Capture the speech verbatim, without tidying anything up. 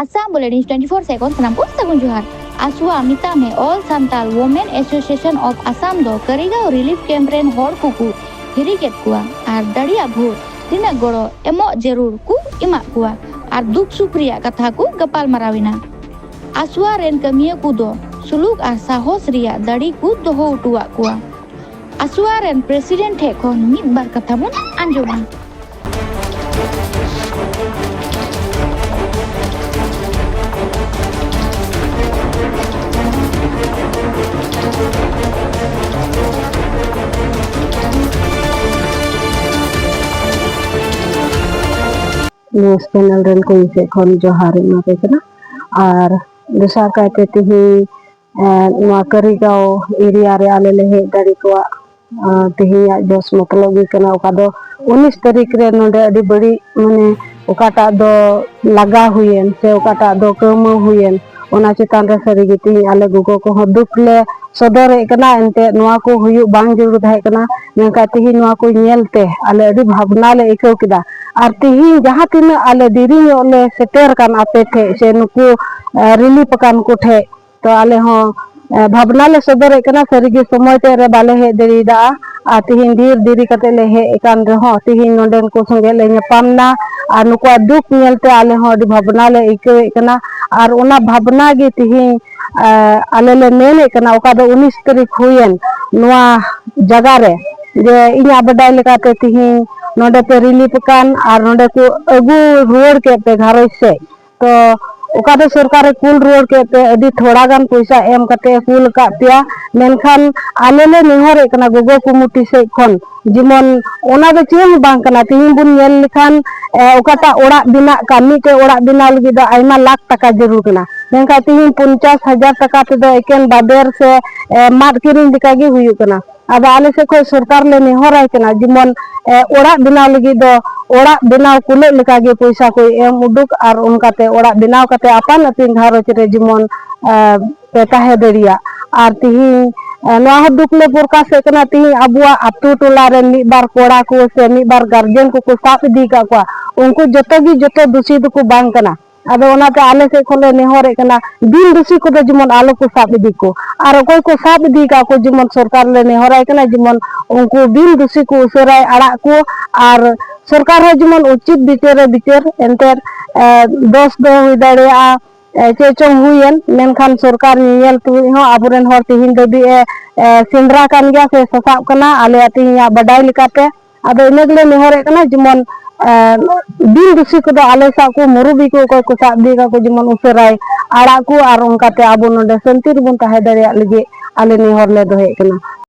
Assam bulletin twenty four second ᱥᱟᱱᱟᱢ ᱠᱚ ᱥᱟᱹᱜᱩᱱ ᱡᱚᱦᱟᱨ᱾ ᱟᱥᱣᱟ ᱢᱮᱛᱟᱜ ᱢᱮ, All Santal Women Association of Assam ᱫᱚ ᱠᱟᱹᱨᱤᱜᱟᱸᱣ ᱨᱤᱞᱤᱯᱷ ᱠᱮᱢᱯ ᱨᱮᱱ ᱦᱚᱲ ᱠᱚᱠᱚ ᱦᱤᱨᱤ ᱠᱮᱫ ᱠᱚᱣᱟ ᱟᱨ ᱫᱟᱲᱮᱭᱟᱜ ᱵᱷᱳᱨ ᱛᱤᱱᱟᱹᱜ ᱜᱚᱲᱚ ᱮᱢᱚᱜ ᱡᱟᱹᱨᱩᱲ ᱠᱚ ᱮᱢᱟᱜ ᱠᱚᱣᱟ ᱟᱨ ᱫᱩᱠ ᱥᱩᱠ ᱨᱮᱭᱟᱜ ᱠᱟᱛᱷᱟ ᱠᱚ ᱜᱟᱯᱟᱞ ᱢᱟᱨᱟᱣ ᱮᱱᱟ᱾ ᱟᱥᱣᱟ ᱨᱮᱱ ᱠᱟᱹᱢᱤᱭᱟᱹ ᱠᱚ ᱫᱚ ᱥᱩᱞᱩᱠ ᱟᱨ ᱥᱟᱦᱚᱥ ᱨᱮᱭᱟᱜ ᱫᱟᱲᱮ ᱠᱚ ᱫᱚᱦᱚ ᱦᱚᱴᱚᱣᱟᱜ ᱠᱚᱣᱟ᱾ ᱟᱥᱣᱟ ᱨᱮᱱ ᱯᱨᱮᱥᱤᱰᱮᱱᱴ ᱴᱷᱮᱱ ᱠᱷᱚᱱ ᱢᱤᱫ ᱵᱟᱨ ᱠᱟᱛᱷᱟ ᱵᱚᱱ ᱟᱸᱡᱚᱢᱟ᱾ ᱱᱤᱭᱩᱡᱽ ᱪᱮᱱᱮᱞ ᱨᱮᱱ ᱠᱚ ᱤᱧ ᱥᱮᱫ ᱠᱷᱚᱱ ᱡᱚᱦᱟᱨ ᱤᱧ ᱮᱢᱟ ᱯᱮ ᱠᱟᱱᱟ᱾ ᱟᱨ ᱫᱚᱥᱟᱨ ᱠᱟᱭᱛᱮ ᱛᱮᱦᱮᱧ ᱮᱸ, ᱱᱚᱣᱟ ᱠᱟᱹᱨᱤᱜᱟᱸᱣ ᱮᱨᱤᱭᱟ ᱨᱮ ᱟᱞᱮ ᱞᱮ ᱦᱮᱡ ᱫᱟᱲᱮ ᱠᱚᱣᱟ᱾ ᱟᱸ, ᱛᱮᱦᱮᱧᱟᱜ ᱡᱚᱥ ᱢᱚᱛᱞᱚᱵ ᱜᱮ ᱠᱟᱱᱟ, ᱚᱠᱟ ᱫᱚ ᱩᱱᱤᱥ ᱛᱟᱹᱨᱤᱠᱷ ᱨᱮ ᱱᱚᱰᱮ ᱟᱹᱰᱤ ᱵᱟᱹᱲᱤᱡ, ᱢᱟᱱᱮ, ᱚᱠᱟᱴᱟᱜ ᱫᱚ ᱞᱟᱜᱟ ᱦᱩᱭᱮᱱ ᱥᱮ ᱚᱠᱟᱴᱟᱜ ᱫᱚ ᱠᱟᱹᱣᱢᱟᱹᱣ ᱦᱩᱭᱮᱱ, ᱚᱱᱟ ᱪᱮᱛᱟᱱ ᱨᱮ ᱥᱟᱹᱨᱤ ᱜᱮ ᱛᱮᱦᱮᱧ ᱟᱞᱮ ᱜᱚᱜᱚ ᱠᱚᱦᱚᱸ ᱫᱩᱠ ᱞᱮ ᱥᱚᱫᱚᱨᱮᱫ ᱠᱟᱱᱟ᱾ ᱮᱱᱛᱮᱫ ᱱᱚᱣᱟ ᱠᱚ ᱦᱩᱭᱩᱜ ᱵᱟᱝ ᱡᱟᱹᱨᱩᱲ ᱛᱟᱦᱮᱸ ᱠᱟᱱᱟ, ᱢᱮᱱᱠᱷᱟᱱ ᱛᱮᱦᱮᱧ ᱱᱚᱣᱟ ᱠᱚ ᱧᱮᱞ ᱛᱮ ᱟᱞᱮ ᱟᱹᱰᱤ ᱵᱷᱟᱵᱽᱱᱟ ᱞᱮ ᱟᱹᱭᱠᱟᱹᱣ ᱠᱮᱫᱟ᱾ ᱟᱨ ᱛᱮᱦᱮᱧ ᱡᱟᱦᱟᱸ ᱛᱤᱱᱟᱹᱜ ᱟᱞᱮ ᱫᱮᱨᱤ ᱧᱚᱜ ᱞᱮ ᱥᱮᱴᱮᱨ ᱠᱟᱱ ᱟᱯᱮ ᱴᱷᱮᱡ ᱥᱮ ᱱᱩᱠᱩ, ᱮ, ᱨᱤᱞᱤᱯ ᱟᱠᱟᱱ ᱠᱚ ᱴᱷᱮᱡ, ᱛᱚ ᱟᱞᱮ ᱦᱚᱸ, ᱮ, ᱵᱷᱟᱵᱽᱱᱟ ᱞᱮ ᱥᱚᱫᱚᱨᱮᱫ ᱠᱟᱱᱟ, ᱥᱟᱹᱨᱤᱜᱮ ᱥᱚᱢᱚᱭ ᱛᱮ ᱨᱮ ᱵᱟᱞᱮ ᱦᱮᱡ ᱫᱟᱲᱮᱭᱟᱫᱟ᱾ ᱟᱨ ᱛᱤᱦᱤᱧ ᱰᱷᱮᱨ ᱫᱮᱨᱤ ᱠᱟᱛᱮ ᱞᱮ ᱦᱮᱡ ᱟᱠᱟᱱ ᱨᱮᱦᱚᱸ, ᱛᱤᱦᱤᱧ ᱱᱚᱰᱮᱱ ᱠᱚ ᱥᱚᱸᱜᱮ ᱞᱮ ᱧᱟᱯᱟᱢ ᱱᱟ᱾ ᱟᱨ ᱱᱩᱠᱩᱣᱟᱜ ᱫᱩᱠ ᱧᱮᱞᱛᱮ ᱟᱞᱮ ᱦᱚᱸ ᱟᱹᱰᱤ ᱵᱷᱟᱵᱽᱱᱟ ᱞᱮ ᱟᱹᱭᱠᱟᱹᱣᱮᱫ ᱠᱟᱱᱟ᱾ ᱟᱨ ᱚᱱᱟ ᱵᱷᱟᱵᱽᱱᱟ ᱜᱮ ᱛᱤᱦᱤᱧ, ᱮ, ᱟᱞᱮ ᱞᱮ ᱢᱮᱱᱮᱫ ᱠᱟᱱᱟ, ᱚᱠᱟ ᱫᱚ ᱩᱱᱤᱥ ᱛᱟᱹᱨᱤᱠᱷ ᱦᱩᱭᱮᱱ ᱱᱚᱣᱟ ᱡᱟᱭᱜᱟ ᱨᱮ, ᱡᱮ ᱤᱧᱟᱹᱜ ᱵᱟᱰᱟᱭ ᱞᱮᱠᱟᱛᱮ ᱛᱤᱦᱤᱧ ᱱᱚᱰᱮ ᱯᱮ ᱨᱤᱞᱤᱯ ᱟᱠᱟᱱ ᱟᱨ ᱱᱚᱰᱮ ᱠᱚ ᱟᱹᱜᱩ ᱨᱩᱣᱟᱹᱲ ᱠᱮᱫ ᱯᱮ ᱜᱷᱟᱨᱚᱸᱡᱽ ᱥᱮᱫ᱾ ᱛᱚ ᱚᱠᱟ ᱫᱚ ᱥᱚᱨᱠᱟᱨᱮ ᱠᱩᱞ ᱨᱩᱣᱟᱹᱲ ᱠᱮᱫ ᱯᱮ, ᱟᱹᱰᱤ ᱛᱷᱚᱲᱟ ᱜᱟᱱ ᱯᱚᱭᱥᱟ ᱮᱢ ᱠᱟᱛᱮ ᱮ ᱠᱩᱞ ᱟᱠᱟᱫ ᱯᱮᱭᱟ, ᱢᱮᱱᱠᱷᱟᱱ ᱟᱞᱮ ᱞᱮ ᱱᱮᱦᱚᱨᱮᱫ ᱠᱟᱱᱟ ᱜᱚᱜᱚ ᱠᱚᱢᱤᱴᱤ ᱥᱮᱫ ᱠᱷᱚᱱ, ᱡᱮᱢᱚᱱ ᱚᱱᱟ ᱫᱚ ᱪᱮᱫ ᱦᱚᱸ ᱵᱟᱝ ᱠᱟᱱᱟ᱾ ᱛᱮᱦᱮᱧ ᱵᱚᱱ ᱧᱮᱞ ᱞᱮᱠᱷᱟᱱ, ᱮ, ᱚᱠᱟᱴᱟᱜ ᱚᱲᱟᱜ ᱵᱮᱱᱟᱜ ᱠᱟᱱ, ᱢᱤᱫᱴᱮᱡ ᱚᱲᱟᱜ ᱵᱮᱱᱟᱣ ᱞᱟᱹᱜᱤᱫ ᱫᱚ ᱟᱭᱢᱟ ᱞᱟᱠᱷ ᱴᱟᱠᱟ ᱡᱟᱹᱨᱩᱲ ᱠᱟᱱᱟ, ᱢᱮᱱᱠᱷᱟᱱ ᱛᱮᱦᱮᱧ ᱯᱚᱧᱪᱟᱥ ᱦᱟᱡᱟᱨ ᱴᱟᱠᱟ ᱛᱮᱫᱚ ᱮᱠᱮᱱ ᱵᱟᱵᱮᱨ ᱥᱮ, ᱮ, ᱢᱟᱫ ᱠᱤᱨᱤᱧ ᱞᱮᱠᱟ ᱜᱮ ᱦᱩᱭᱩᱜ ᱠᱟᱱᱟ᱾ ᱟᱫᱚ ᱟᱞᱮ ᱥᱮᱫ ᱠᱷᱚᱱ ᱥᱚᱨᱠᱟᱨ ᱞᱮ ᱱᱮᱦᱚᱨᱟᱭ ᱠᱟᱱᱟ, ᱡᱮᱢᱚᱱ, ᱮ, ᱚᱲᱟᱜ ᱵᱮᱱᱟᱣ ᱞᱟᱹᱜᱤᱫ ᱫᱚ ᱚᱲᱟᱜ ᱵᱮᱱᱟᱣ ᱠᱩᱞᱟᱹᱜ ᱞᱮᱠᱟ ᱜᱮ ᱯᱚᱭᱥᱟ ᱠᱚ ᱮᱢ ᱩᱰᱩᱠ, ᱟᱨ ᱚᱱᱠᱟᱛᱮ ᱚᱲᱟᱜ ᱵᱮᱱᱟᱣ ᱠᱟᱛᱮ ᱟᱯᱟᱱ ᱟᱹᱯᱤᱱ ᱜᱷᱟᱨᱚᱸᱡᱽ ᱨᱮ ᱡᱮᱢᱚᱱ, ᱮ, ᱯᱮ ᱛᱟᱦᱮᱸ ᱫᱟᱲᱮᱭᱟᱜ᱾ ᱟᱨ ᱛᱤᱦᱤᱧ, ᱮ, ᱱᱚᱣᱟ ᱦᱚᱸ ᱫᱩᱠ ᱞᱮ ᱯᱨᱚᱠᱟᱥᱮᱫ ᱠᱟᱱᱟ, ᱛᱤᱦᱤᱧ ᱟᱵᱚᱣᱟᱜ ᱟᱛᱳ ᱴᱚᱞᱟ ᱨᱮ ᱢᱤᱫ ᱵᱟᱨ ᱠᱚᱲᱟ ᱠᱚ ᱥᱮ ᱢᱤᱫ ᱵᱟᱨ ᱜᱟᱨᱡᱮᱱ ᱠᱚᱠᱚ ᱥᱟᱵ ᱤᱫᱤ ᱟᱠᱟᱫ ᱠᱚᱣᱟ, ᱩᱱᱠᱩ ᱡᱚᱛᱚ ᱜᱮ ᱡᱚᱛᱚ ᱫᱩᱥᱤ ᱫᱚᱠᱚ ᱵᱟᱝ ᱠᱟᱱᱟ᱾ ᱟᱫᱚ ᱚᱱᱟᱛᱮ ᱟᱞᱮ ᱥᱮᱫ ᱠᱷᱚᱱ ᱞᱮ ᱱᱮᱦᱚᱨᱮᱫ ᱠᱟᱱᱟ, ᱵᱤᱱ ᱫᱩᱥᱤ ᱠᱚᱫᱚ ᱡᱮᱢᱚᱱ ᱟᱞᱚ ᱠᱚ ᱥᱟᱵ ᱤᱫᱤ ᱠᱚ, ᱟᱨ ᱚᱠᱚᱭ ᱠᱚ ᱥᱟᱵ ᱤᱫᱤ ᱠᱟᱜ ᱠᱚ ᱡᱮᱢᱚᱱ ᱥᱚᱨᱠᱟᱨ ᱞᱮ ᱱᱮᱦᱚᱨᱟᱭ ᱠᱟᱱᱟ, ᱡᱮᱢᱚᱱ ᱩᱱᱠᱩ ᱵᱤᱱ ᱫᱩᱥᱤ ᱠᱚ ᱩᱥᱟᱹᱨᱟᱭ ᱟᱲᱟᱜ ᱠᱚ, ᱟᱨ ᱥᱚᱨᱠᱟᱨ ᱦᱚᱸ ᱡᱮᱢᱚᱱ ᱩᱪᱤᱛ ᱵᱤᱪᱟᱹᱨᱮ ᱵᱤᱪᱟᱹᱨ, ᱮᱱᱛᱮᱫ ᱮ, ᱫᱚᱥ ᱫᱚ ᱦᱩᱭ ᱫᱟᱲᱮᱭᱟᱜᱼᱟ, ᱮ, ᱪᱮᱫ ᱪᱚᱝ ᱦᱩᱭᱮᱱ, ᱢᱮᱱᱠᱷᱟᱱ ᱥᱚᱨᱠᱟᱨ ᱧᱮᱧᱮᱞ ᱛᱩᱞᱩᱡ ᱦᱚᱸ ᱟᱵᱚᱨᱮᱱ ᱦᱚᱲ ᱛᱮᱦᱮᱧ ᱫᱷᱟᱹᱵᱤᱡ ᱮ, ᱮ, ᱥᱮᱸᱫᱽᱨᱟ ᱠᱟᱱ ᱜᱮᱭᱟ ᱥᱮ ᱥᱟᱥᱟᱵ ᱠᱟᱱᱟ ᱟᱞᱮᱭᱟᱜ ᱛᱮᱦᱮᱧᱟᱜ ᱵᱟᱰᱟᱭ ᱞᱮᱠᱟᱛᱮ᱾ ᱟᱫᱚ ᱤᱱᱟᱹ ᱜᱮᱞᱮ ᱱᱮᱦᱚᱨᱮᱫ ᱠᱟᱱᱟ, ᱡᱮᱢᱚᱱ ᱮ, ᱵᱤᱱ ᱫᱩᱥᱤ ᱠᱚᱫᱚ ᱟᱞᱮ ᱥᱟᱵ ᱠᱚ, ᱢᱩᱨᱩᱵᱤ ᱠᱚ ᱚᱠᱚᱭ ᱠᱚ ᱥᱟᱵ ᱤᱫᱤ ᱠᱟᱜ ᱠᱚ ᱡᱮᱢᱚᱱ ᱩᱥᱟᱹᱨᱟᱭ ᱟᱲᱟᱜ ᱠᱚ, ᱟᱨ ᱚᱱᱠᱟᱛᱮ ᱟᱵᱚ ᱱᱚᱰᱮ ᱥᱟᱱᱛᱤ ᱨᱮᱵᱚᱱ ᱛᱟᱦᱮᱸ ᱫᱟᱲᱮᱭᱟᱜ ᱞᱟᱹᱜᱤᱫ ᱟᱞᱮ ᱱᱮᱦᱚᱨ ᱞᱮ ᱫᱚᱦᱚᱭᱮᱫ ᱠᱟᱱᱟ᱾